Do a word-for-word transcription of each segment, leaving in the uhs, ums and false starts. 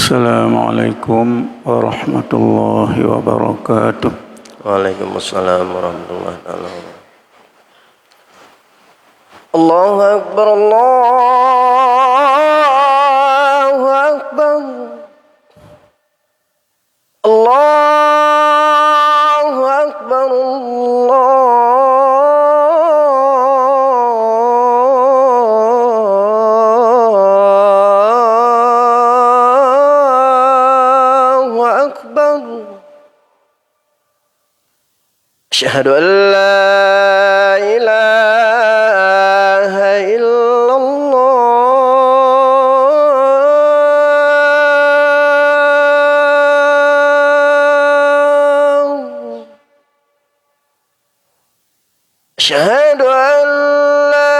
Assalamualaikum warahmatullahi wabarakatuh. Waalaikumsalam warahmatullahi taala wabarakatuh. Allahu Akbar, Allahu Akbar. Allahu Akbar, Allahu Akbar. Asyhadu an la ilaha illallah. Asyhadu an la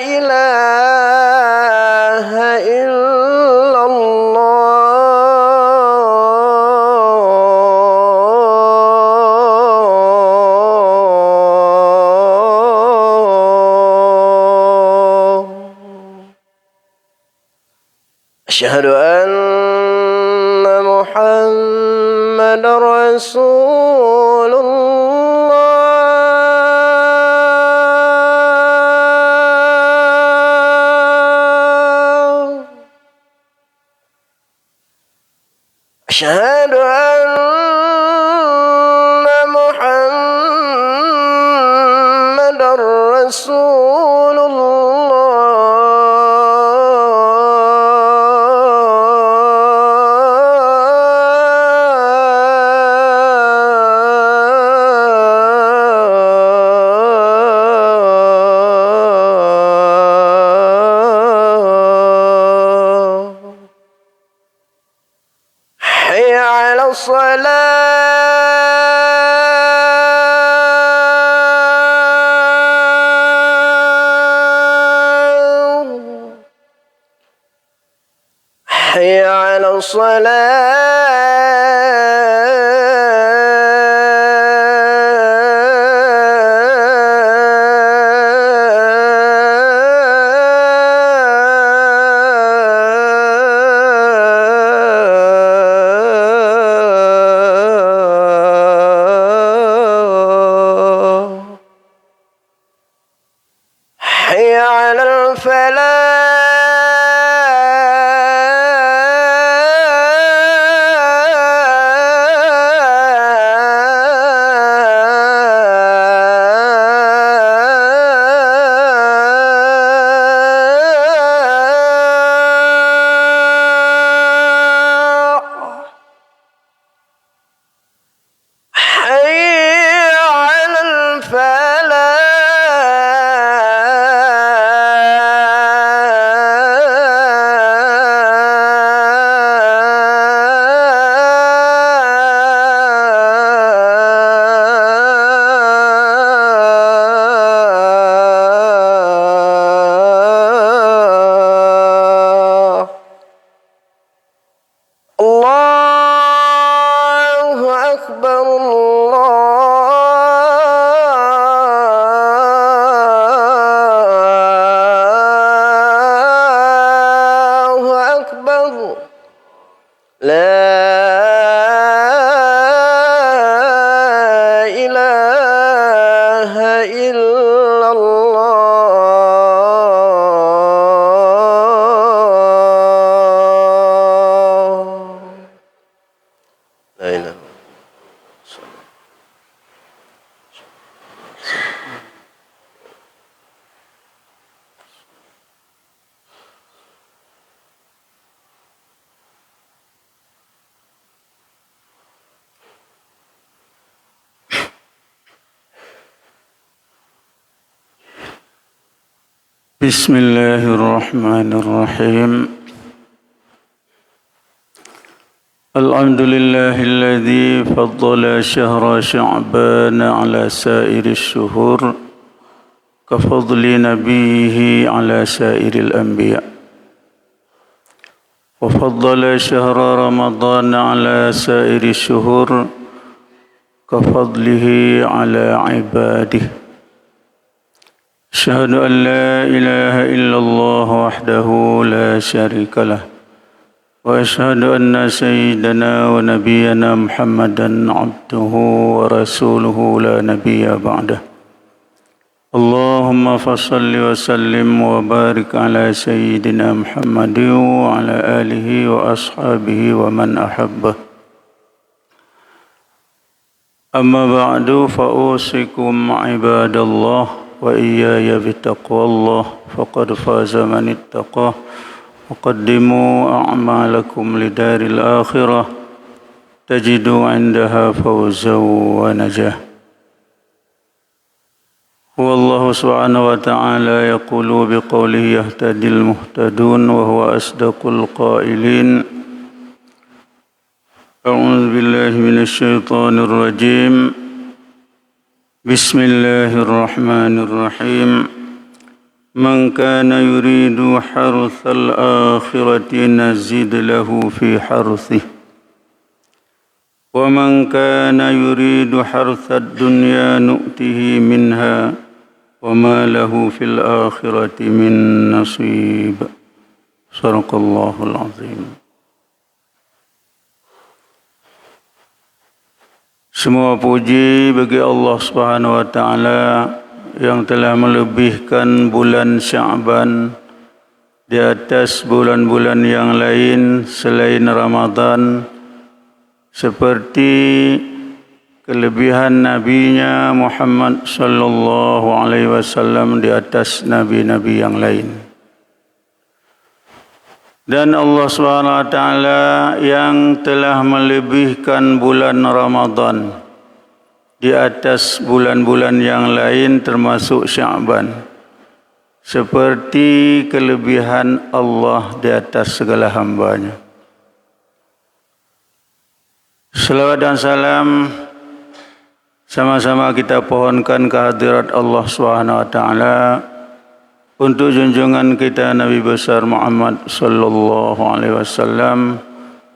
ilaha illallah. Asyhadu anna Muhammadar Rasulullah. Asyhadu anna Muhammadar Rasulullah. Hayya 'alas shalah. Hayya 'alas shalah. Hayya 'alal falah. Hayya 'alal falah. Allahu Akbar, Allahu Akbar. La ilaha illallah. La ilaha. Bismillahirrahmanirrahim. Alhamdulillahilladzi faddala syahra Sya'ban ala sairi syuhur, ka fadli nabiyhi ala sairil anbiya. Wa faddala syahra Ramadhan ala sairi syuhur, ka fadlihi ala ibadih. Asyhadu an la ilaha illallah wahdahu la syarika lah. وأشهد أن سيدنا ونبينا محمدا عبده ورسوله لا نبي بعده. اللهم فصل وسلم وبارك على سيدنا محمد وعلى آله وأصحابه ومن أحبه. أما بعد، فأوصيكم عباد الله وإياي بتقوى الله، فقد فاز من اتقى. وقدموا أعمالكم لدار الآخرة، تجدوا عندها فوزا ونجاة. هو الله سبحانه وتعالى يقول بقوله يهتدي المهتدون، وهو أصدق القائلين. أعوذ بالله من الشيطان الرجيم. بسم الله الرحمن الرحيم. من كان يريد حرث الآخرة نزد له في حرثه، ومن كان يريد حرث الدنيا نؤته منها، وما له في الآخرة من نصيب. صدق الله العظيم. Semua puji bagi Allah Subhanahu wa Taala yang telah melebihkan bulan Sya'ban di atas bulan-bulan yang lain selain Ramadan, seperti kelebihan Nabi-Nya Muhammad sallallahu alaihi wasallam di atas nabi-nabi yang lain. Dan Allah Subhanahu wa Taala yang telah melebihkan bulan Ramadan di atas bulan-bulan yang lain, termasuk Sya'ban, seperti kelebihan Allah di atas segala hamba-Nya. Selawat dan salam sama-sama kita pohonkan kehadirat Allah Subhanahu wa Taala untuk junjungan kita Nabi Besar Muhammad sallallahu alaihi wasallam,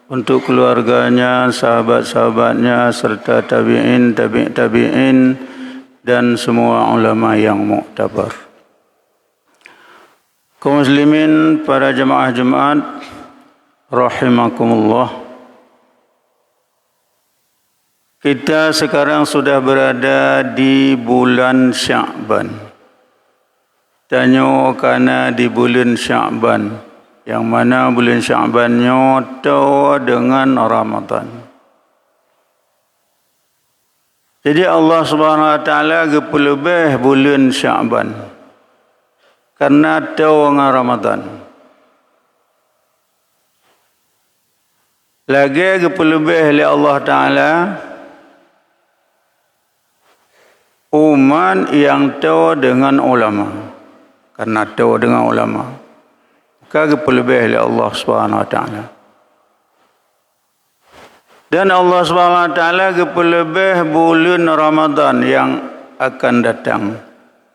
untuk keluarganya, sahabat-sahabatnya, serta tabi'in, tabi' tabi'in, dan semua ulama yang muktabar. Kaum muslimin, para jemaah Jumat rahimakumullah. Kita sekarang sudah berada di bulan Sya'ban. Tanyoe kana di buleuen Sya'ban, nyang mana buleuen Sya'ban nyoe toe deungon Ramadan. Jadi, Allah Subhanahu wa Taala geupeuleubeh buleuen Sya'ban kareuna toe ngon Ramadan. Lagée geupeuleubeh lé Allah Taala umat nyang toe deungon ulama, kareuna toe deungon ulama, ka geupeuleubeh lé Allah Subhanahu wa Taala. Dan Allah Subhanahu wa Taala geupeuleubeh buleuen Ramadan nyang akan datang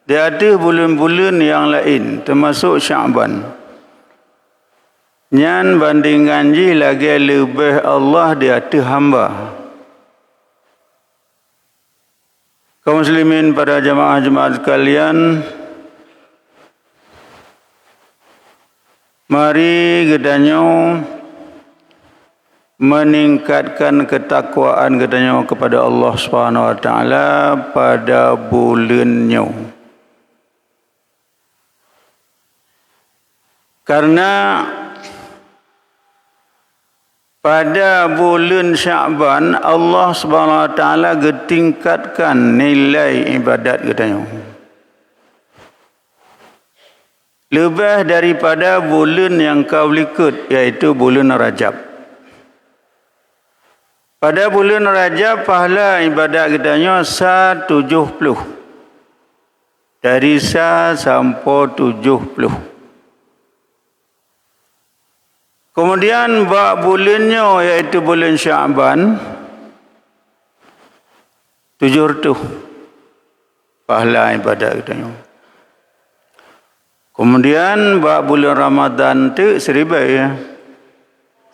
di ateueh buleuen-buleuen nyang laén, teumasok Sya'ban. Nyan bandingan jih lagée leubeh Allah di ateueh hamba. Kaum muslimin, para jamaah Jumat sekalian, mari geutanyoe meningkatkan ketakwaan geutanyoe kepada Allah Subhanahu wa Taala pada buleuen nyoe. Karena pada buleuen Sya'ban, Allah Subhanahu wa Taala geutingkatkan nilai ibadat geutanyoe. Leubeh daripada buleuen nyang ka likot, yaitu buleuen Rajab. Pada buleuen Rajab, pahala ibadat geutanyoe sa tujoh ploh. Dari sa sampoe tujoh ploh. Keumudian bak buleuen nyoe, yaitu buleuen Sya'ban, tujoh reutôh pahala ibadat geutanyoe. Keumudian bak buleuen Ramadan teuk siribée,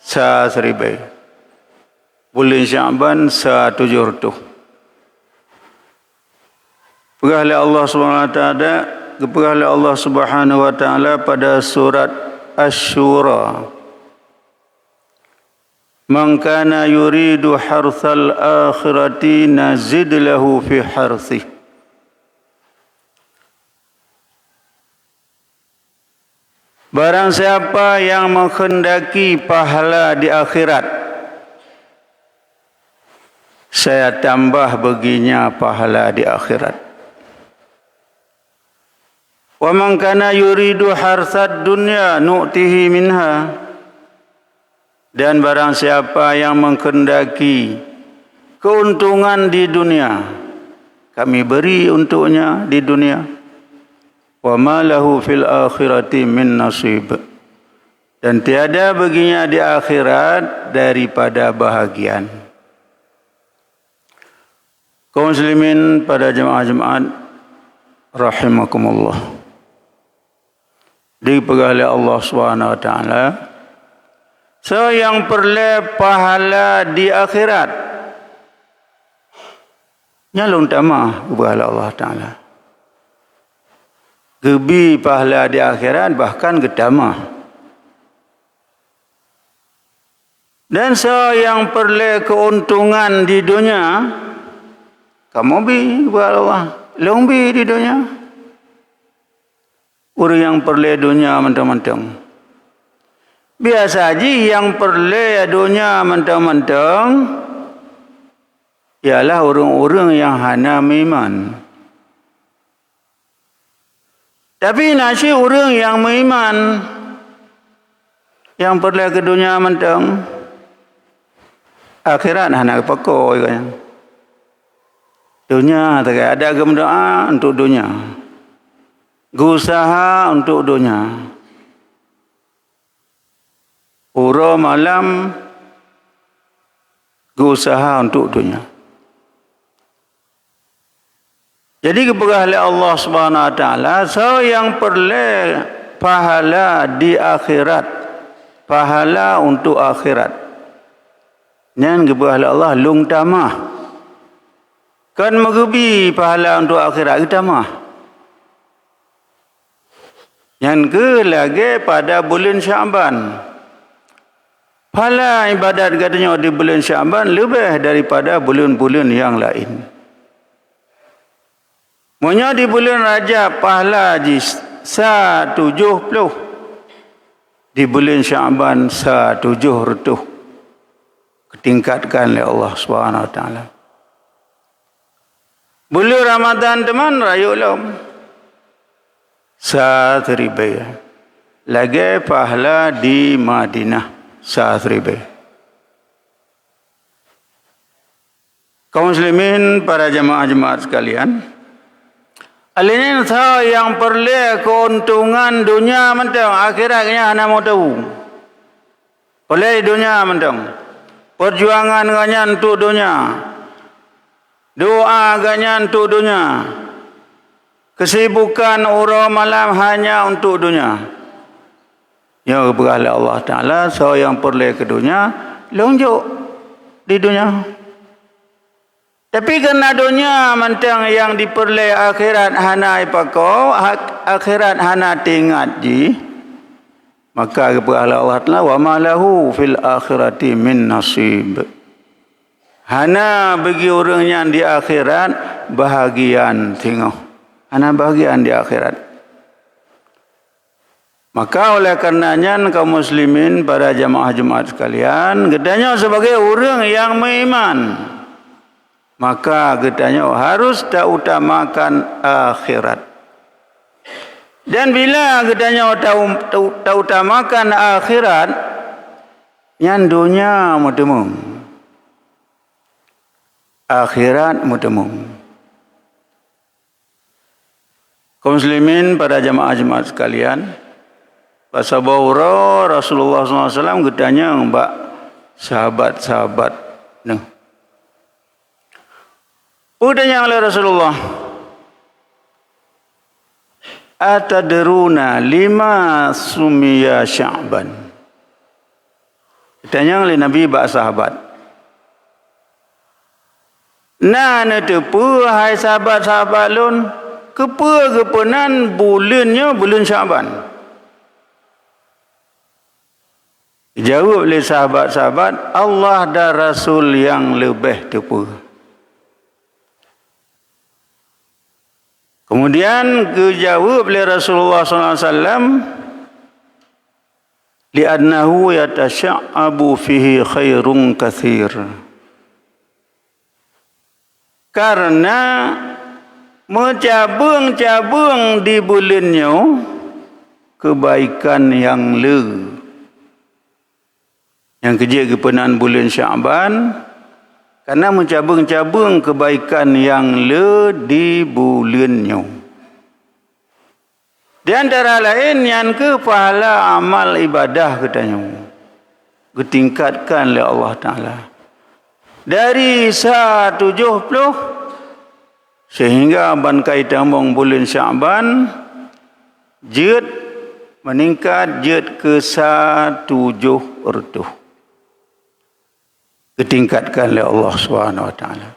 sa siribée. Buleuen Sya'ban sa tujoh reutôh. Peugah lé Allah Subhanahu wa Taala, geupeugah lé Allah Subhanahu wa Taala pada surat Asy-Syura, "Man kana yuridu hartsal akhirati nazid lahu fi hartsih." Barang siapa yang menghendaki pahala di akhirat, saya tambah baginya pahala di akhirat. "Wa man kana yuridu hartsad dunya nu'tihi minha." Dan barang siapa yang menghendaki keuntungan di dunia, kami beri untuknya di dunia. "Wa ma lahu fil akhirati min nasib." Dan tiada baginya di akhirat daripada bahagian. Kaum muslimin pada jemaah Jumat rahimakumullah. Dipeugah lé Allah Subhanahu wa Taala, "Soe nyang peureulée pahala di akhirat, nyan lôn tamah," geupeugah lé Allah Taala. Geubi pahala di akhirat, bahkan geutamah. Dan soe nyang peureulée keuntungan di donya, kamoe bi, geupeugah lé Allah, lôn bi di donya. Ureuëng nyang peureulée donya mantong-mantong. Biasa jih nyang peureulée donya mantong-mantong ialah ureuëng-ureuëng nyang hana meuiman. Tapi na cit ureuëng nyang meuiman, nyang peureulée keu donya mantong, akhirat hana geupako gobnyan. Donya sagai, adak geumeudoá untuk donya, geuuseuha untuk donya. Uroe malam geuuseuha untuk donya. Jadi geupeugah lé Allah Subhanahu wa Taala, soe nyang peureulée pahala di akhirat, pahala untuk akhirat, nyan geupeugah lé Allah lôn tamah. Kon meugeubi pahala untuk akhirat, geutamah. Nyan kheueh lagée pada buleuen Syakban. Pahala ibadat geutanyoe di buleuen Syakban leubeh daripada buleuen-buleuen nyang laén. Meunyoe di buleuen Rajab pahala jih sa tujoh ploh, di buleuen Syakban sa tujoh reutôh, geutingkatkan lé Allah Subhanahu wa Taala. Buleuen Ramadhan teuma rayeuk lom, sa siribée, lagée pahala di Madinah, sa siribée. Kaum muslimin, para jamaah Jumat sekalian, aleunan soe nyang peureulée keuntungan donya mantong, akhirat gobnyan hana meuteumé. Peureulée donya mantong, peujuangan gobnyan untuk donya, doá gobnyan untuk donya, keusibukan uroe malam hanya untuk donya. Nyoe geupeugah lé Allah Taala, soe nyang peureulée keu donya, lôn jok di donya. Tapi kareuna donya mantong nyang jipeureulée, akhirat hana jipako, ak-, akhirat hana teuingat jih, maka geupeugah lé Allah Taala, "Wa ma lahu fil akhirati min nasib." Hana bagi ureuëng nyan di akhirat bahagian singoh. Hana bahagian di akhirat. Maka oleh karena nyan, kaum muslimin, para jamaah Jumat sekalian, geutanyoe sebagai ureuëng nyang meuiman, maka geutanyoe harus tautamakan akhirat. Dan bila geutanyoe tau-, tau-, tautamakan akhirat, nyan donya meuteumé, akhirat meuteumé. Kaum muslimin, para jamaah Jumat sekalian, bak saboh uroe Rasulullah sallallahu alaihi wasallam geutanyong bak sahabat-sahabat neuh. Peue geutanyong lé Rasulullah, "Atadruna lima sumiya Sya'ban?" Geutanyong lé Nabi bak sahabat, "Na neuteupeue, hai sahabat-sahabat lôn, keupeue geupeunan buleuen nyoe buleuen Sya'ban?" Jaweueb lé sahabat-sahabat, "Allah dan Rasul nyang leubeh teupeue." Keumudian geujaweueb lé Rasulullah sallallahu alaihi wasallam, "Li'annahu yatasya'abu fihi khairun katsir." Kareuna meucabeueng-cabeueng di buleuen nyoe keubaikan nyang le. Nyang keujeuet geupeunan buleuen Sya'ban, kareuna meucabeueng-cabeueng keubaikan nyang le di buleuen nyoe. Di antara laén nyan keuh pahala amal ibadah geutanyoe geutingkatkan lé Allah Taala dari sa tujoh ploh seuhingga ban ka itamong buleuen Sya'ban jeuet meuningkat jeuet keu sa tujoh reutôh. Geutingkatkan lé Allah Subhanahu wa Taala.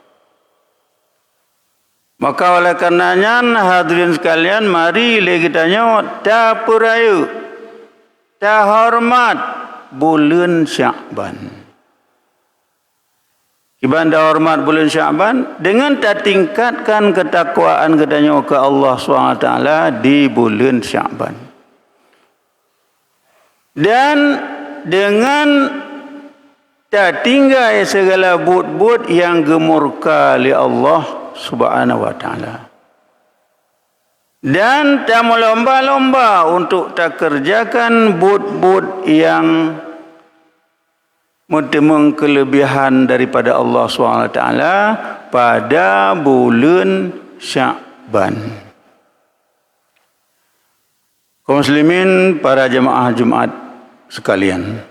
Maka oleh kareuna nyan, hadirin sekalian, mari lé geutanyoe tapeurayeuk, tahoreumat buleuen Sya'ban. Kiban tahoreumat buleuen Sya'ban, deungon tatingkatkan keutakwaan geutanyoe keu Allah Subhanahu wa Taala di buleuen Sya'ban. Dan deungon tatinggai sigala buet-buet nyang geumurka lé Allah Subhanahu wa Taala. Dan tameulomba-lomba untuk takeureujakan buet-buet nyang meuteumeung keuleubihan daripada Allah Subhanahu wa Taala pada buleuen Sya'ban. Kaum muslimin, para jeumaáh Jumat sekalian,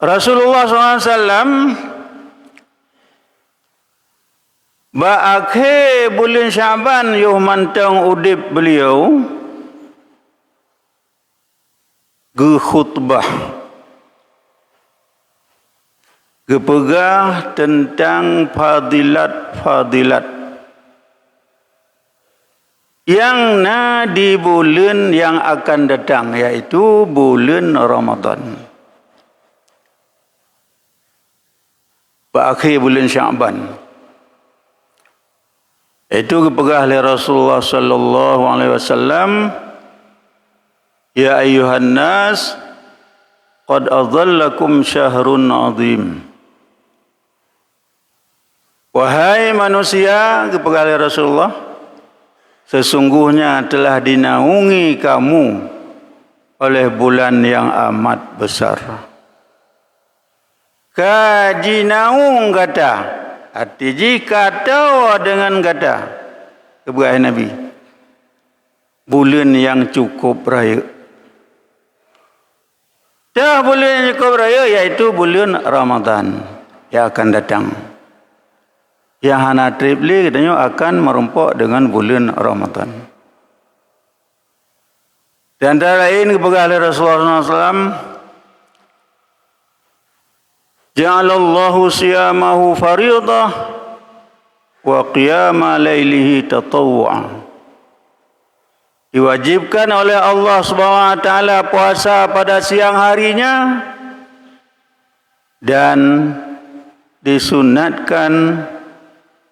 Rasulullah sallallahu alaihi wasallam bak akhé buleuen Sya'ban yoh mantong udeb beuliau, geukhutbah, geupeugah teuntang fadilat-fadilat nyang na di buleuen nyang akan datang, yaitu buleuen Ramadhan. Bak akhé buleuen Sya'ban. Itu geupeugah lé Rasulullah sallallahu alaihi wasallam, "Ya ayyuhan nas, qad adhallakum syahrun azim." Wahai manusia, geupeugah lé Rasulullah, sesungguhnya telah dinaungi kamu oleh bulan yang amat besar. Ka jinaung gata, arti jih ka toe deungon gata, geupeugah Nabi, buleuen nyang cukup rayeuk. Teuh buleuen nyang cukup rayeuk, yaitu buleuen Ramadhan nyang akan datang. Nyang hana treb lé geutanyoe akan meurumpok deungon buleuen Ramadhan. Di antara laén geupeugah lé Rasulullah sallallahu alaihi wasallam, "Ja'alallahu shiyamahu fariidhah wa qiyama lailihi tatawwu'a." Diwajibkan oleh Allah Subhanahu wa Taala puasa pada siang harinya dan disunatkan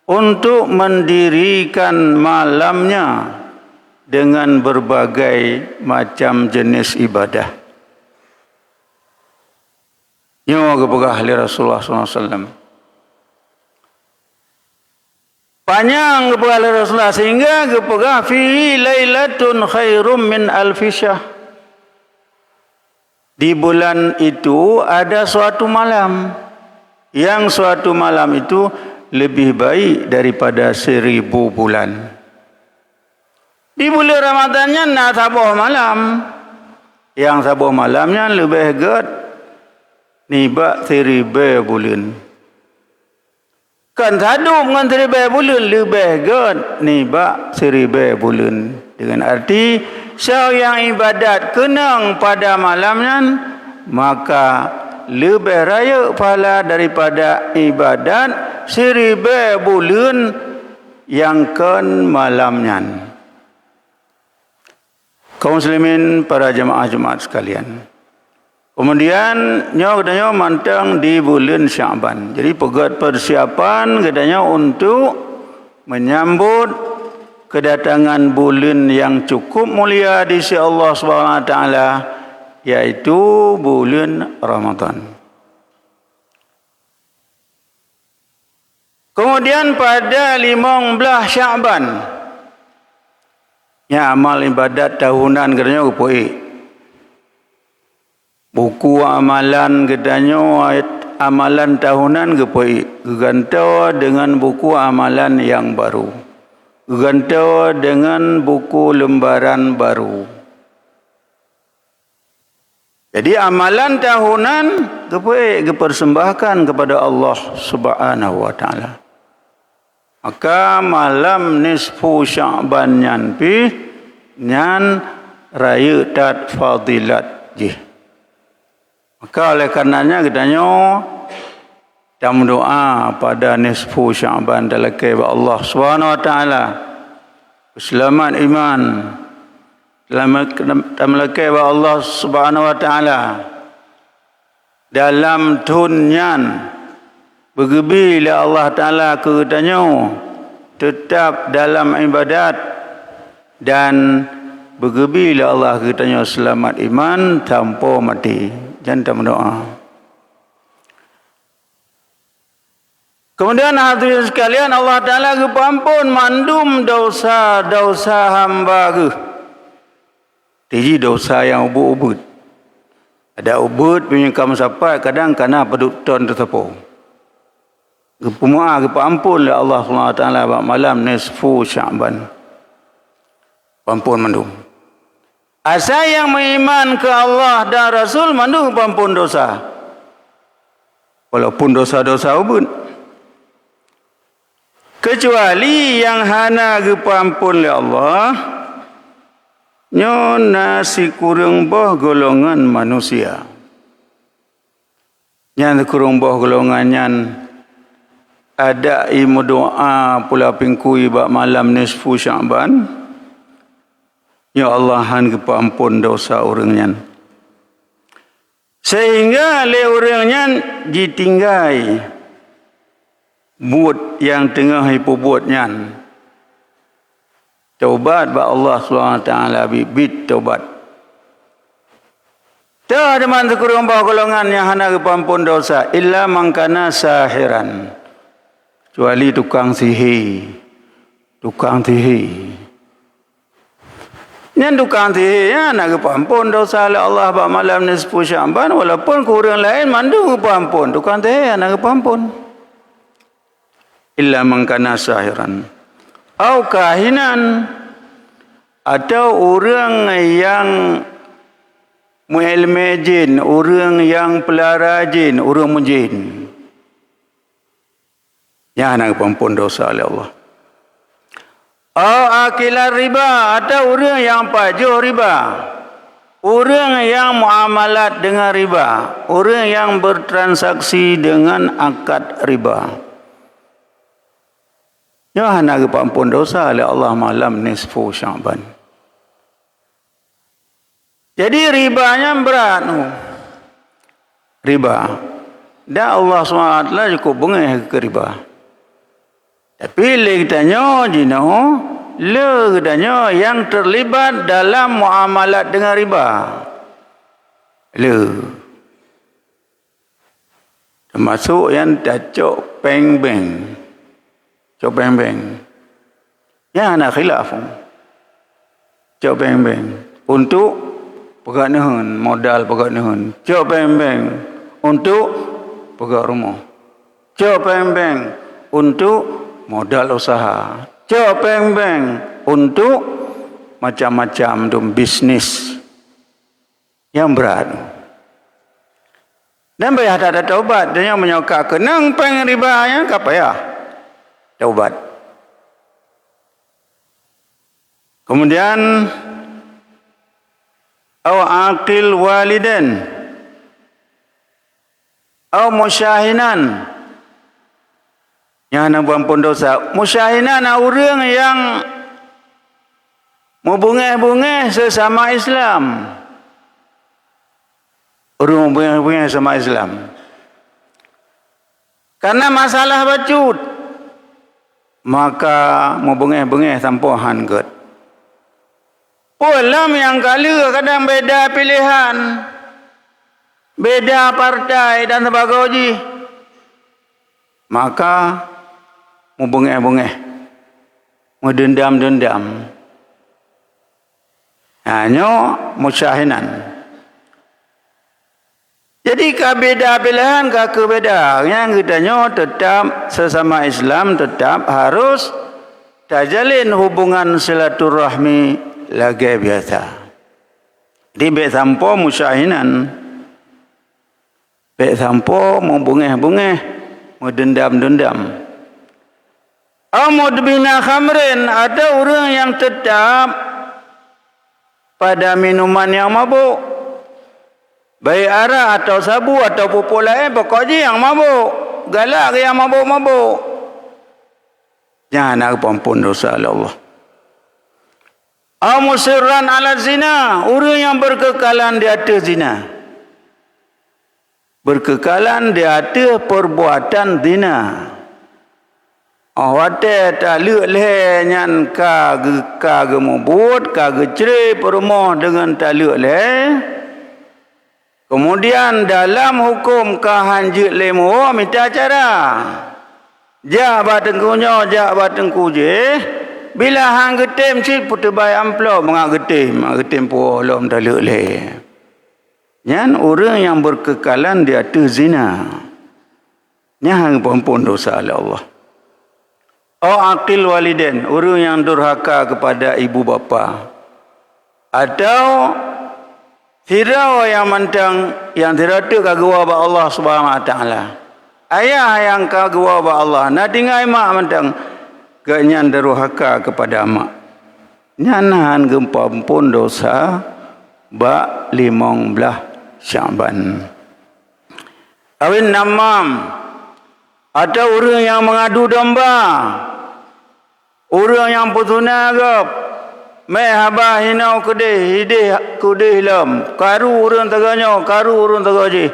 untuk mendirikan malamnya dengan berbagai macam jenis ibadah. Nyoe geupeugah lé Rasulullah sallallahu alaihi wasallam. Panyang geupeugah lé Rasulullah sehingga geupeugah, "Fihi lailatun khairum min alfi syahr." Di bulan itu ada suatu malam, yang suatu malam itu lebih baik daripada seribu bulan. Di buleuen Ramadhan nyan na saboh malam, nyang saboh malam nyan leubeh gét nibak siribée buleuen. Kon sadub ngon siribée buleuen, leubeh gét nibak siribée buleuen. Deungon arti, soe nyang ibadat keunong pada malam nyan, maka leubeh rayeuk pahala daripada ibadat siribée buleuen nyang kon malam nyan. Kaum muslimin, para jemaah Jumat sekalian. Kemudian, nyoe geutanyoe mantong di buleuen Sya'ban. Jadi, peugöt persiapan geutanyoe untuk menyambut kedatangan buleuen nyang cukup mulia di sisi Allah Subhanahu wa Taala, yaitu buleuen Ramadhan. Kemudian pada limong blaih Sya'ban, nyan amal ibadat tahunan geutanyoe geupeuék. Buku amalan geutanyoe, amalan tahunan geupeuék, geugantoe deungon buku amalan nyang barô, geugantoe deungon buku lembaran barô. Jadi, amalan tahunan geupeuék, geupersembahkan kepada Allah Subhanahu wa Taala. Maka, malam nisfu Sya'ban nyan pih, nyan rayeuk that fadilat jih. Maka, oleh karenanya, geutanyoe tameudoá pada nisfu Sya'ban, talakée bak Allah Subhanahu wa Taala, peuseulamat iman, tameu-, tameulakée bak Allah Subhanahu wa Taala. Dalam thon nyan, beugeubi lé Allah Taala keu geutanyoe teutab dalam ibadat, dan beugeubi lé Allah keu geutanyoe seulamat iman sampoe maté. Nyan tameudoá. Kemudian, hadirin sekalian, Allah Taala geupeuamphon mandum desya-desya hamba Geuh. Tiji desya nyang ubit-ubit. Adak ubit meunyoe ka meusapat, kadang kana padub thon teusapoe. Geupeumeu'ah, geupeuamphon lé Allah Subhanahu wa Taala bak malam nisfu Sya'ban. Peuamphon mandum. Asai nyang meuiman keu Allah dan Rasul mandum geupeuamphon desya. Walaupun desya-desya ubit. Keucuali nyang hana geupeuamphon lé Allah, nyoe na sikureueng boh golongan manusia. Nyan sikureueng boh golongan nyan adak i meudoá pula pingkui bak malam nisfu Sya'ban, nyoe Allah hán geupeuamphon desya ureuëng nyan. Sehingga lé ureuëng nyan jitinggai buet nyang teungoh jipeubuet nyan. Taubat bak Allah Subhanahu wa Taala, biet-biet taubat. Toh teuma sikureueng boh golongan nyang hana geupeuamphon desya, illa man kana sahiran, kecuali tukang sihé. Tukang sihé. Nyan tukang sihé nyan hana geupeuamphon desya lé Allah bak malam nisfu Sya'ban, walaupun keu ureuëng laén mandum geupeuamphon, tukang sihé hana geupeuamphon. Illa man kana sahiran. Au kahinan, atau ureuëng nyang meuiéleumé jén, ureuëng nyang peulara jén, ureuëng meujén. Nyan hana geupeuamphon desya lé Allah. Au akilar riba, atau ureuëng nyang pajoh riba, ureuëng nyang muamalat deungon riba, ureuëng nyang bertransaksi deungon akad riba. Nyoe hana geupeuamphon desya lé Allah malam nisfu Sya'ban. Jadi, riba nyan brat, oh. Riba. Dan Allah Subhanahu wa Taala cukup beungéh keu riba. Tapi lé geutanyoe jinoe, le geutanyoe nyang terlibat dalam muamalat deungon riba. Le. Teumasok nyang tacok péng bank. Cok péng bank. Nyan hana khilaf. Cok péng bank. Untuk peugöt neuheun, modal peugöt neuheun. Cok péng bank. Untuk peugöt rumoh. Cok péng bank. Untuk modal usaha. Cok péng bank. Untuk macam-macam dum bisnis. Nyang brat. Dan payah that taubat. Dan nyang meunyoe ka keunong péng riba nyan ka payah taubat. Kemudian, au aqil waliden, au musyahinan. Nyang hana beuampôn desya. Musyahinan na ureuëng nyang Meubungéh-bungéh seusama Islam. Ureuëng meubungéh-bungéh seusama Islam. Karena masalah bacut, maka meubungéh-bungéh sampoe han gét. Peue lom nyang ka lheueh kadang beda piléhan, beda partai dan sibagoe jih, maka meubungéh-bungéh, meudeundam-deundam. Ha, nyoe musyahinan. Jadi ka beda piléhan, ka keu beda, nyang geutanyoe teutab seusama Islam, teutab harus tajalin hubungan silaturahmi lagée biasa. Jadi bék sampoe musyahinan, bék sampoe meubungéh-bungéh, meudeundam-deundam. Au mudmina khamrin, atau ureuëng nyang teutab pada minuman nyang mabök, baik arak atau sabu atau pupuk laén, pokok jih nyang mabök, galak nyang mabök-mabök, nyan hana geupeuamphon desya lé Allah. Au musirran ala zina, ureuëng nyang beukeukalan di ateueh zina. Beukeukalan di ateueh peurbuatan zina. Óh watée taleuek lhée nyan ka geu-, ka geumubuet, ka geucre peurumoh deungon taleuek lhée, keumudian dalam huköm ka han jeuet lé muwoe mita cara. Jak bak teungku nyoe, jak bak teungku jéh, bila han geutem cit peuteubai amplop mangat geutem, mangat geutem puwoe lom taleuek lhée. Nyan ureuëng nyang beukeukalan di ateueh zina. Nyan hana geupeuamphon desya lé Allah. Au aqil walidain, ureuëng nyang durhaka keupada ibu bapa. Atau sidroe nyang mantong nyang sidroe teuk ka geuwoe bak Allah Subhanahu wa Taala. Ayah nyang ka geuwoe bak Allah, na tinggai mak mantong, gobnyan durhaka keupada mak. Nyan hana geupeuamphon desya bak limong blaih Syakban. Awin namam, atau ureuëng nyang meungadu domba, ureuëng nyang peusuna gob, mé haba hinoe keudeh, ideh keudeh lom, karu ureuëng sagoe nyoe, karu ureuëng sagoe jih,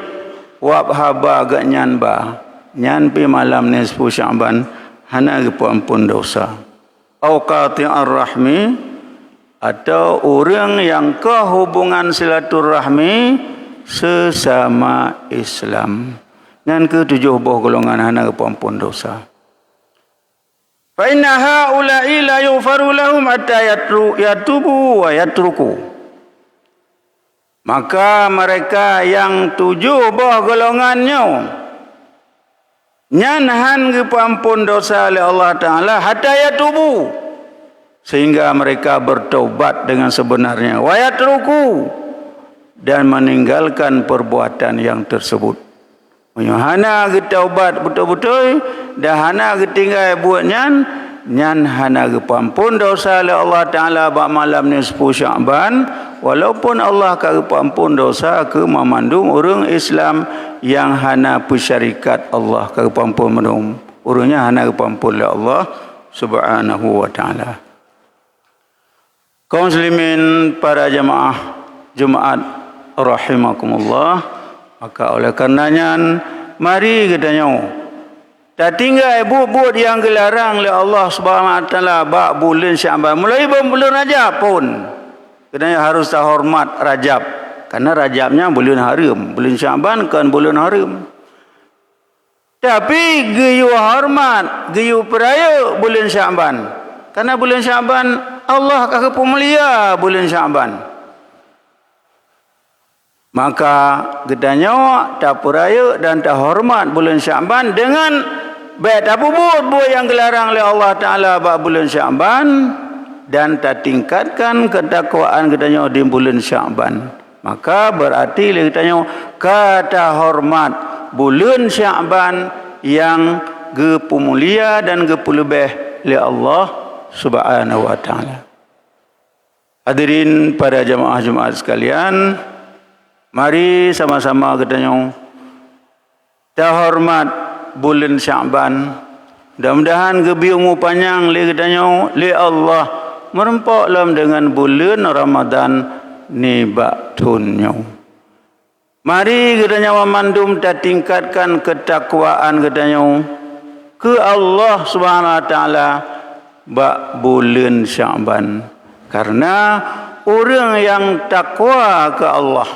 wab haba gobnyan ba, nyan pih malam nisfu Syakban hana geupeuamphon desya. Au qati'ar rahmi, atau ureuëng nyang koh hubungan silaturahmi seusama Islam. Nyan kheueh tujoh boh golongan hana geupeuamphon desya. Fa inna haula'i la yughfaru lahum hatta yatru-, yatubu wa yatruku. Maka mereka nyang tujoh boh golongan nyoe, nyan han geupeuamphon desya lé Allah Taala hatta yatubu, sehingga mereka bertobat dengan sebenarnya, wa yatruku, dan meninggalkan perbuatan yang tersebut. Meunyoe hana geutaubat beutôi-beutôi dan hana geutinggai buet nyan, nyan hana geupeuamphon desya lé Allah Taala bak malam nisfu Syakban, walaupun Allah ka geupeuamphon desya keu mamandum ureuëng Islam nyang hana peusyarikat Allah, ka geupeuamphon mandum. Ureuëng nyan hana geupeuamphon lé Allah Subhanahu wa Taala. Kaum muslimin, para jamaah Jumaat rahimakumullah, maka oleh karena nyan, mari geutanyoe tatinggai buet-buet nyang geularang lé Allah Subhanahu wa Taala bak buleuen Syakban, mulai bak buleuen Rajab pun. Geutanyoe harus tahoreumat Rajab, karena Rajab nyan buleuen hareuem, buleuen Syakban kon buleuen hareuem. Tapi geuyue horeumat, geuyue peurayeuk buleuen Syakban. Karena buleuen Syakban, Allah ka geupeumulia buleuen Syakban. Maka geutanyoe tapeurayeuk dan tahoreumat buleuen Syakban deungon bék tapeubuet buet nyang geularang lé Allah Taala bak buleuen Syakban dan tatingkatkan keutakwaan geutanyoe di buleuen Syakban. Maka, beurati lé geutanyoe ka tahoreumat buleuen Syakban nyang geupeumulia dan geupeuleubeh lé Allah Subhanahu wa Taala. Hadirin para jamaah Jumaat sekalian, mari sama-sama geutanyoe tahoreumat buleuen Syakban. Mudah-mudahan geubri umu panyang lé geutanyoe lé Allah meureumpok lom deungon buleuen Ramadhan nibak thon nyoe. Mari geutanyoe mandum tatingkatkan keutakwaan geutanyoe keu Allah Subhanahu wa Taala bak buleuen Sya'ban. Kareuna ureuëng nyang takwa keu Allah,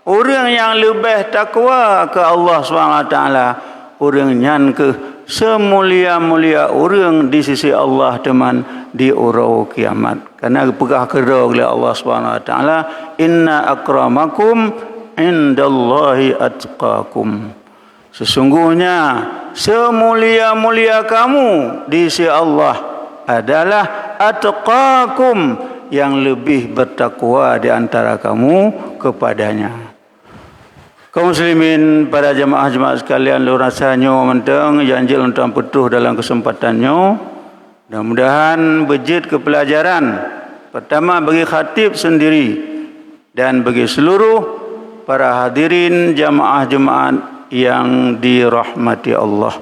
ureuëng nyang leubeh takwa keu Allah Subhanahu wa Taala, ureuëng nyan kheueh seumulia-mulia ureuëng di sisi Allah teuma di uroe kiamat. Kareuna geupeugah keudroe lé Allah Subhanahu wa Taala, "Inna akramakum indallahi atqakum." Sesungguhnya seumulia-mulia kamu di sisi Allah adalah atqakum, yang lebih bertakwa di antara kamu kepadanya. Kaum muslimin, para jamaah-jamaah sekalian, lôn rasa nyoe mantong nyang jeuet lôn tuan peutrôh dalam keuseumpatan nyoe. Mudah-mudahan beujeuet keu peulajaran, peutama bagi khatib seundiri dan bagi seuluruh para hadirin jamaah Jumaat nyang dirahmati Allah.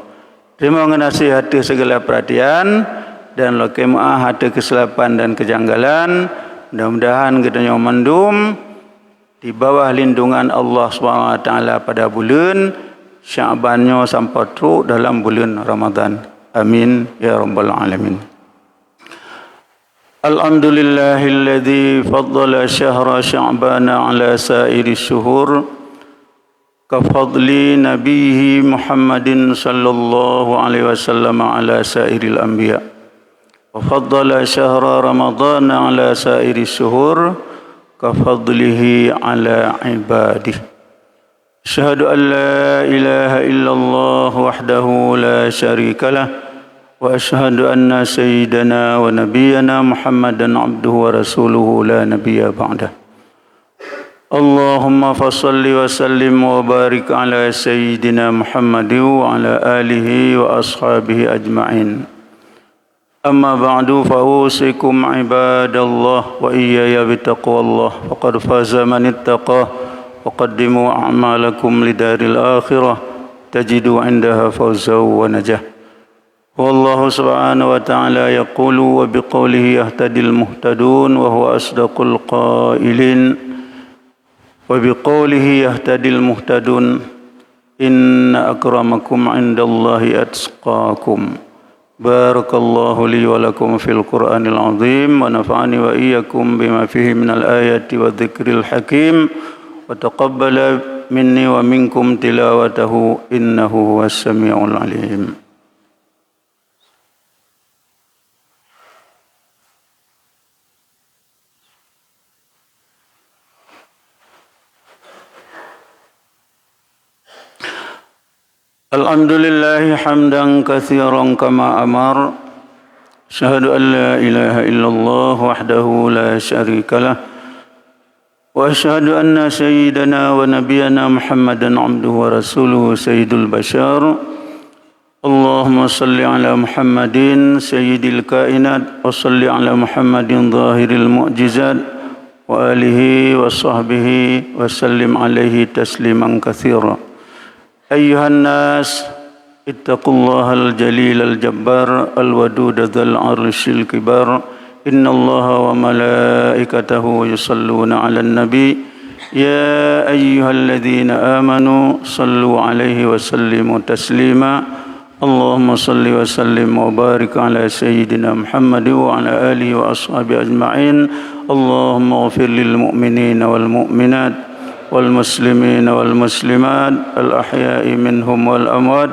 Teurimong geunaséh ateueh sigala peuratian dan lakée meuáh ateueh keusilapan dan keujanggalan. Mudah-mudahan geutanyoe mandum di bawah lindungan Allah Subhanahu wa Taala pada buleuen Sya'ban nyoe sampoe trok dalam buleuen Ramadhan. Amin ya rabbal alamin. Alhamdulillahilladzi faddala syahra Sya'bana ala sairi syuhur, ka fadli nabiyhi Muhammadin sallallahu alaihi wasallam ala sairil anbiya. Wa faddala syahra Ramadhana ala sairi syuhur, ka fadlihi ala ibadih. Asyhadu an la ilaha illallah wahdahu la syarika lah, wa asyhadu anna sayyidana wa nabiyyana Muhammadan abduhu wa rasuluhu la nabiyya ba'dah. Allahumma fasalli wa sallim wa barik ala sayyidina Muhammadin wa ala alihi wa ashabihi ajma'in. Amma ba'du, fa usikum ibadallah wa iyyaya bitaqwallah. Faqad faza man ittaqa wa qaddimu a'malakum lidaril akhirah tajidu indaha fawzan wa najah. Wallahu subhanahu wa ta'ala yaqulu wa biqaulihi yahtadil muhtadun wa huwa asdaqul qailin. Wa biqaulihi yahtadil muhtadun. Inna akramakum indallahi atqakum. Barakallahu li wa lakum fil Qur'anil azim wa nafa'ani wa iyyakum bima fihi minal ayati wa dzikril hakim wa taqabbala minni wa minkum tilawatahu innahu huwas samiul alim. الحمد لله حمدا كثيرا كما أمر. أشهد أن لا إله إلا الله وحده لا شريك له. وأشهد أن سيدنا ونبينا محمدا عبده ورسوله سيد البشر. اللهم صل على محمد سيد الكائنات، وصل على محمد ظاهر المعجزات، وآله وصحبه وسلم عليه تسليما كثيرا. أيها الناس، اتقوا الله الجليل الجبار الودود ذا العرش الكبار. إن الله وملائكته يصلون على النبي. يا أيها الذين آمنوا صلوا عليه وسلموا تسليما. اللهم صل وسلم وبارك على سيدنا محمد وعلى آله وأصحابه أجمعين. اللهم اغفر للمؤمنين والمؤمنات والمسلمين والمسلمات الأحياء منهم والأموات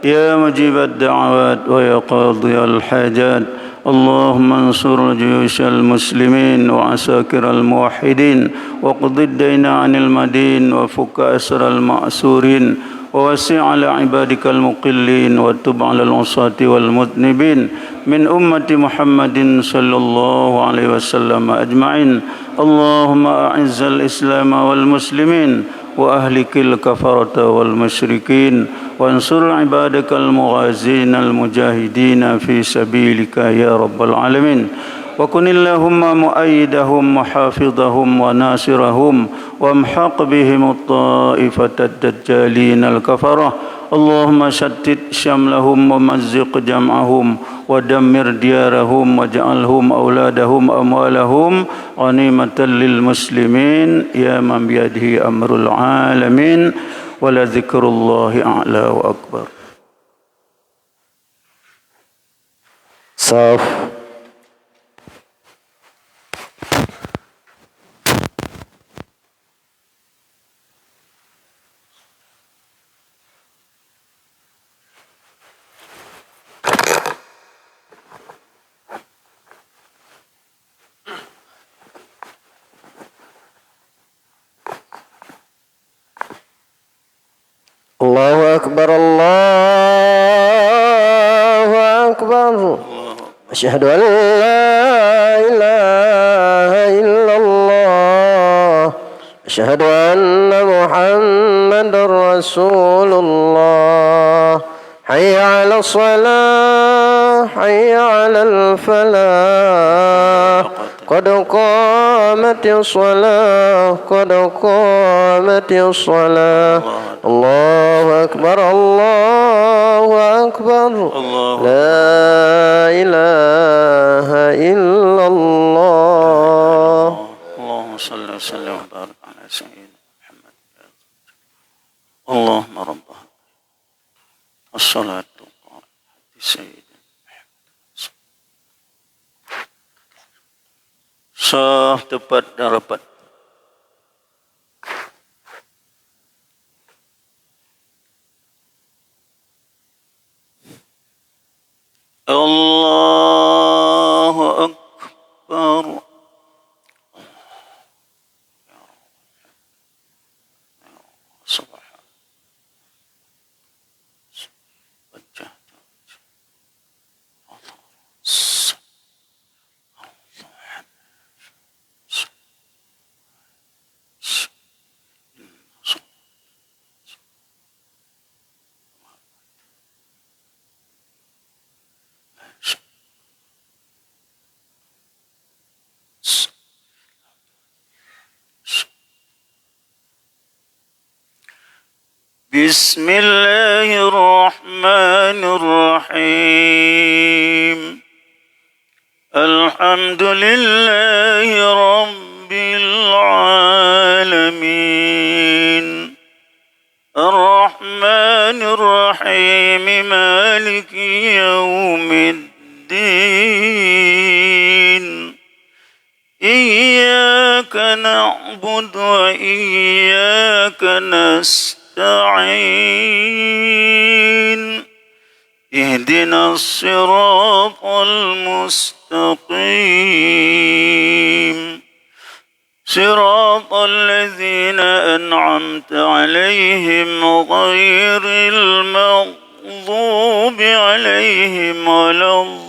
يا مجيب الدعوات ويا قاضي الحاجات. اللهم انصر جيوش المسلمين وعساكر الموحدين واقض الدين عن المدين وفك أسر المأسورين ووسع على عبادك المقلين وتب على العصاة والمذنبين من أمة محمد صلى الله عليه وسلم أجمعين. اللهم أعز الإسلام والمسلمين وأهلك الكفرة والمشركين وانصر عبادك المغازين المجاهدين في سبيلك يا رب العالمين. وكن اللهم مؤيدهم وحافظهم وناصرهم وامحق بهم الطائفة الدجالين الكفرة. اللهم شتت شملهم ومزق جمعهم ودمر ديارهم واجعلهم أولادهم أموالهم غنيمة للمسلمين يا من بيده أمر العالمين، ولذكر الله أعلى وأكبر. Saf. الله أكبر، الله أكبر. أشهد أن لا إله إلا الله. أشهد أن محمدا رسول الله. حي على الصلاة، حي على الفلاح. قد قامت الصلاة، قد قامت الصلاة. الله أكبر، الله أكبر. الله أكبر. لا إله إلا الله. اللهم صل وسلم وبارك على سيدنا محمد. اللهم رب هذه الصلاة القائمة آت سيدنا محمد. Saf teupat dan rapat. الله أكبر. سبحان. وجهت وجهي. الله. بسم الله الرحمن الرحيم. الحمد لله رب العالمين. الرحمن الرحيم. مالك يوم الدين. إياك نعبد وإياك نستعين. اهدنا الصراط المستقيم. صراط الذين أنعمت عليهم غير المغضوب عليهم ولا الضالين.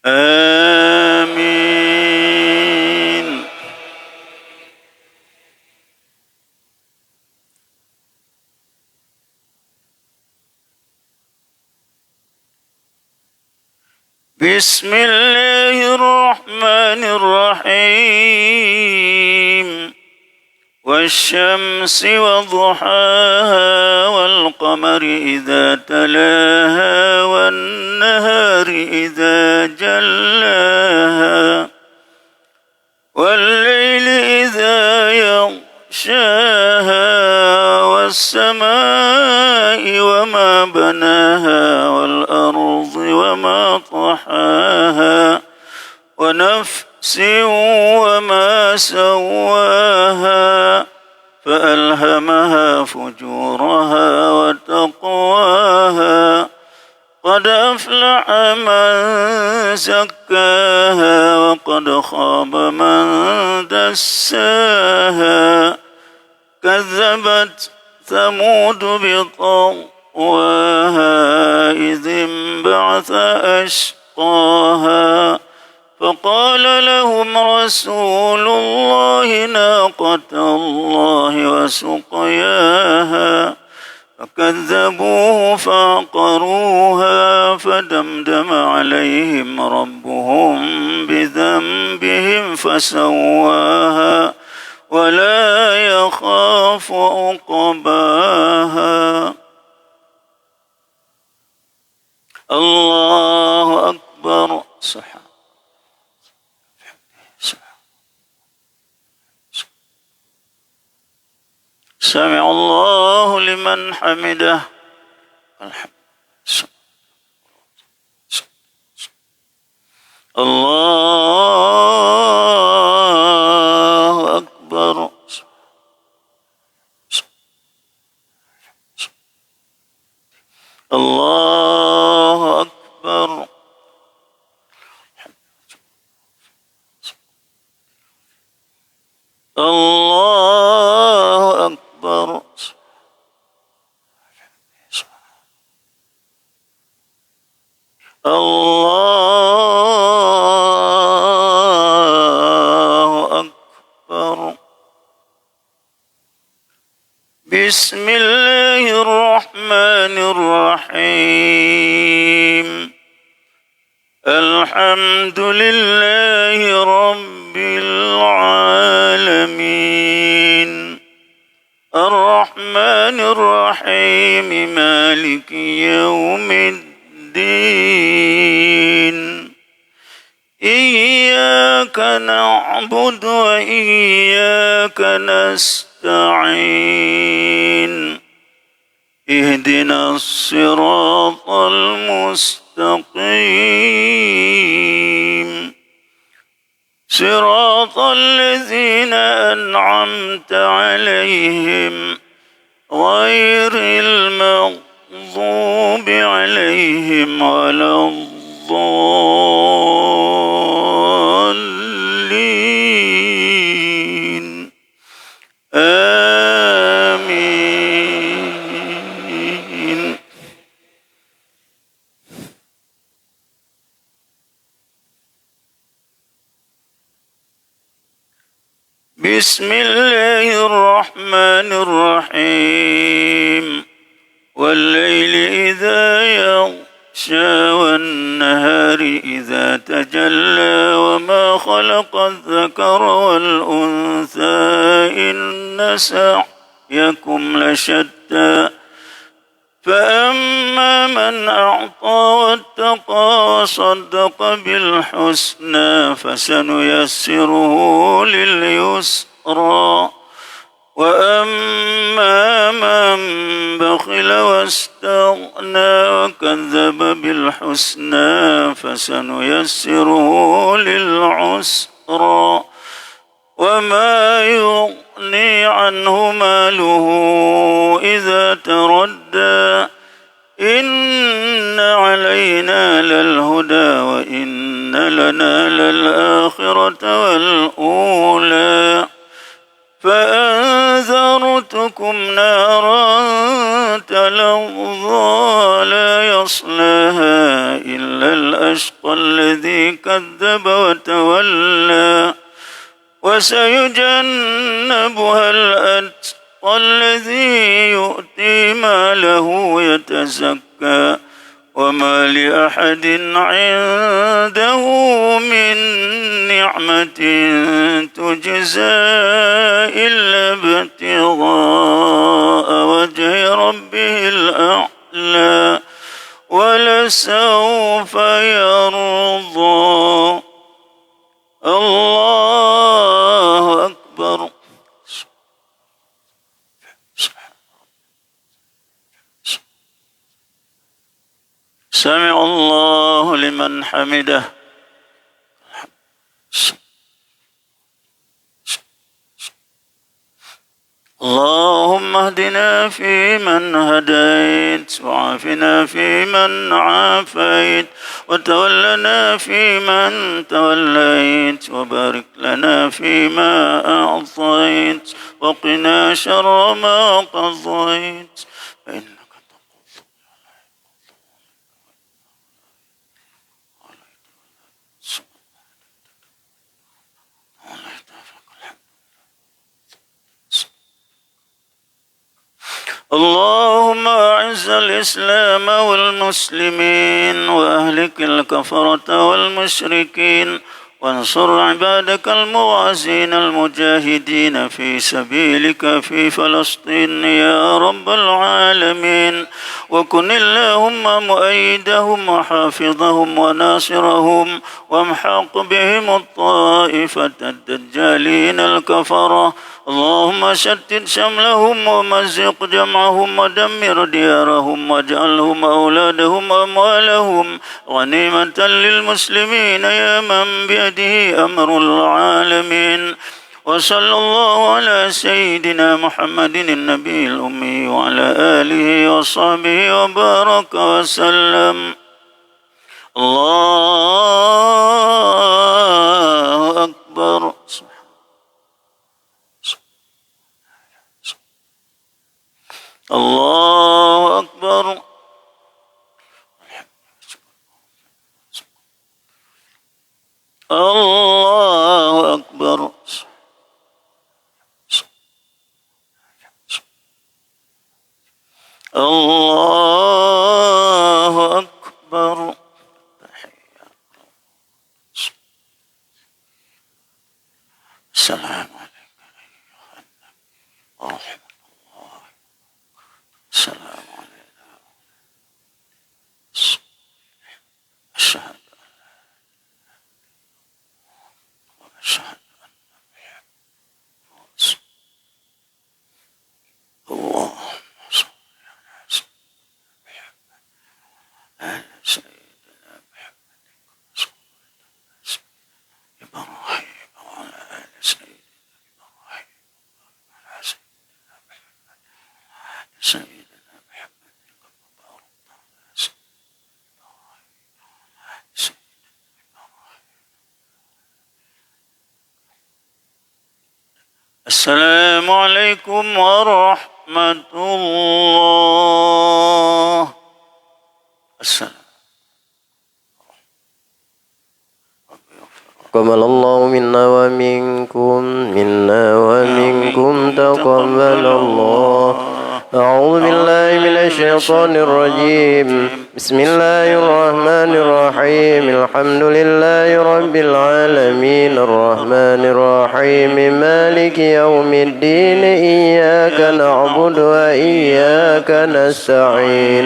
آمين. بسم الله الرحمن الرحيم. والشمس وضحاها والقمر إذا تلاها والنهار إذا جلاها والليل إذا يغشاها والسماء وما بناها والأرض وما طحاها ونفس وما سواها فألهمها فجورها وتقواها. قد أفلح من زكاها وقد خاب من دساها. كذبت ثمود بطغواها إذ انبعث أشقاها. فقال لهم رسول الله ناقة الله وسقياها. فكذبوه فعقروها فدمدم عليهم ربهم بذنبهم فسواها. ولا يخاف عقباها. الله أكبر. سبحان، سمع الله لمن حمده. الحمد، الله أكبر. الله أكبر. الله أكبر. الله أكبر. بسم الله الرحمن الرحيم. الحمد لله رب العالمين. الرحمن الرحيم. مالك يوم الدين. إياك نعبد وإياك نستعين. اهدنا الصراط المستقيم. صراط الذين أنعمت عليهم غير المغضوب عليهم ولا الضالين. آمين. بسم الله الرحمن الرحيم. والليل إذا يغشى والنهار إذا تجلى وما خلق الذكر والأنثى إن سعيكم لشتى. فأما من أعطى واتقى وصدق بالحسنى فسنيسره لليسرى. وأما من بخل واستغنى وكذب بالحسنى فسنيسره للعسرى. وما يغني عنه ماله إذا تردى. إن علينا للهدى وإن لنا للآخرة والأولى. فأنذرتكم نارا تلظى لا يصلاها إلا الأشقى الذي كذب وتولى. وسيجنبها الأتقى الذي يؤتي ماله يتزكى. وما لأحد عنده من نعمة تجزى إلا ابتغاء وجه ربه الأعلى ولسوف يرضى. الله أكبر. سمع الله لمن حمده. اللهم اهدنا فيمن هديت، وعافنا فيمن عافيت، وتولنا فيمن توليت، وبارك لنا فيما أعطيت، وقنا شر ما قضيت، فإنك تقضي اللهم أعز الإسلام والمسلمين، وأهلك الكفرة والمشركين، وانصر عبادك المغازين المجاهدين في سبيلك في فلسطين يا رب العالمين. وكن اللهم مؤيدهم وحافظهم وناصرهم، وامحق بهم الطائفة الدجالين الكفرة. اللهم شتت شملهم ومزق جمعهم ودمر ديارهم واجعلهم وأولادهم وأموالهم غنيمة للمسلمين يا من بيده أمر العالمين. وصلى الله على سيدنا محمد النبي الأمي وعلى آله وصحبه وبارك وسلم. الله أكبر. الله أكبر. الله أكبر. الله أكبر. السلام عليك أيها النبي ورحمة الله. السلام علينا. أشهد أن لا إله إلا الله وأشهد أن محمدا رسول الله. اللهم صل على سيدنا محمد وعلى آل سيدنا محمد كما صليت على سيدنا إبراهيم وعلى آل سيدنا إبراهيم وبارك على سيدنا محمد وعلى آل سيدنا محمد كما باركت على سيدنا إبراهيم وعلى آل سيدنا إبراهيم. السلام عليكم ورحمة الله. السلام. تقبل الله منا ومنكم، منا ومنكم تقبل الله. أعوذ بالله من الشيطان الرجيم. بسم الله الرحمن الرحيم. الحمد لله رب العالمين. الرحمن الرحيم. مالك يوم الدين. إياك نعبد وإياك نستعين.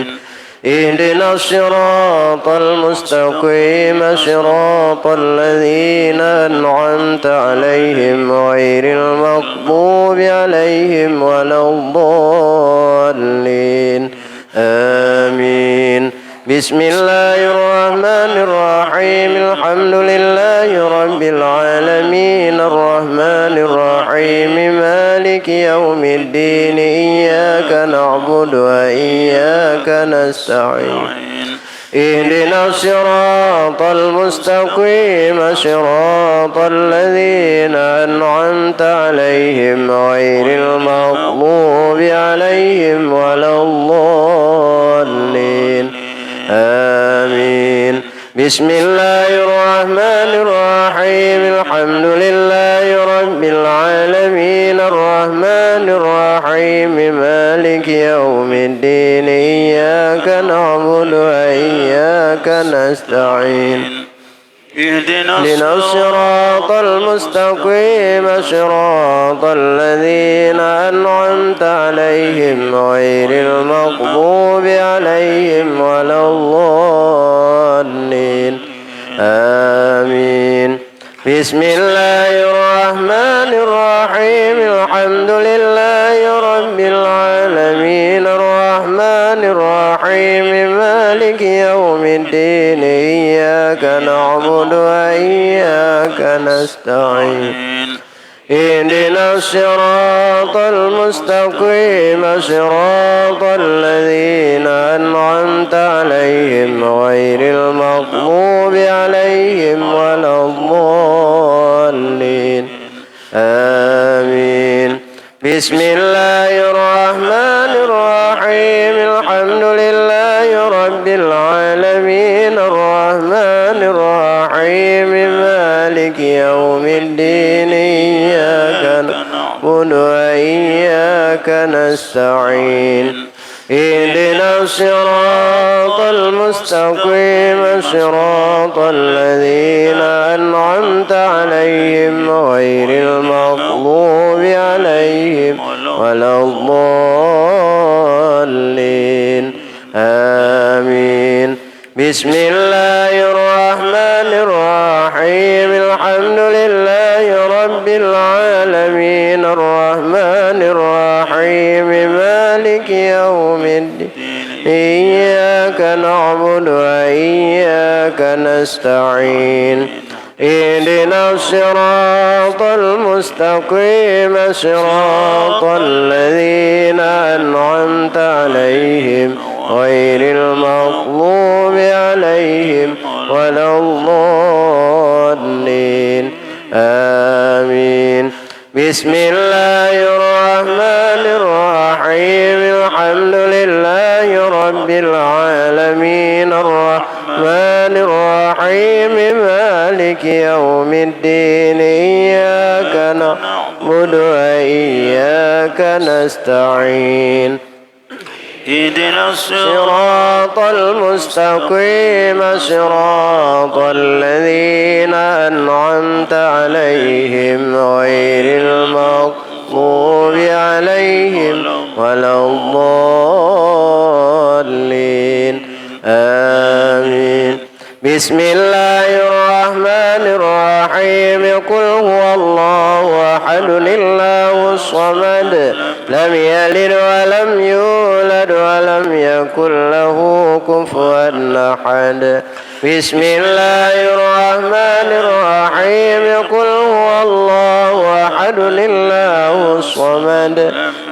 اهدنا الصراط المستقيم. صراط الذين أنعمت عليهم غير المغضوب عليهم ولا الضالين. آمين. بسم الله الرحمن الرحيم. الحمد لله رب العالمين. الرحمن الرحيم. مالك يوم الدين. إياك نعبد وإياك نستعين. اهدنا الصراط المستقيم. صراط الذين أنعمت عليهم غير المغضوب عليهم ولا الضالين. آمين. بسم الله الرحمن الرحيم. الحمد لله رب العالمين. الرحمن الرحيم. مالك يوم الدين. إياك نعبد وإياك نستعين. اهدنا الصراط المستقيم. صراط الذين أنعمت عليهم غير المغضوب عليهم ولا الضالين. آمين. بسم الله الرحمن الرحيم. الحمد لله رب العالمين. الرحمن الرحيم. مالك يوم الدين. إياك نعبد وإياك نستعين. اهدنا الصراط المستقيم. صراط الذين أنعمت عليهم غير المغضوب عليهم ولا الضالين. آمين. بسم الله الرحمن الرحيم. الحمد لله رب العالمين. الرحمن الرحيم. مالك يوم الدين. إياك نعبد وإياك نستعين. اهدنا الصراط المستقيم. صراط الذين أنعمت عليهم غير المغضوب عليهم ولا الضالين. آمين. بسم الله الرحمن الرحيم. الحمد لله رب العالمين. الرحمن الرحيم. مالك يوم الدين. إياك نعبد وإياك نستعين. اهدنا الصراط المستقيم، صراط الذين أنعمت عليهم، غير المغضوب عليهم ولا الضالين. آمين. بسم الله الرحمن الرحيم. الحمد لله رب العالمين. الرحمن الرحيم. مالك يوم الدين. إياك نعبد وإياك نستعين. اهدنا الصراط المستقيم، صراط الذين أنعمت عليهم، غير المغضوب عليهم ولا الضالين. آمين. بسم الله الرحمن الرحيم. قل هو الله أحد، الله الصمد، لم يلد ولم يولد ولم يكن له كفوا أحد. بسم الله الرحمن الرحيم. قل هو الله أحد، الله الصمد،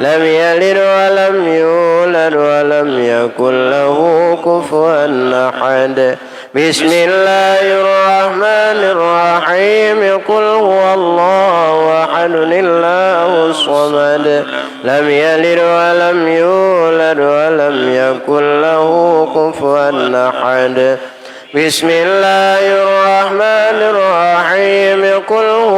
لم يلد ولم يولد ولم يكن له كفوا أحد. بسم الله الرحمن الرحيم. قل هو الله أحد، الله الصمد، لم يلد ولم يولد ولم يكن له كفوا أحد. بسم الله الرحمن الرحيم. قل هو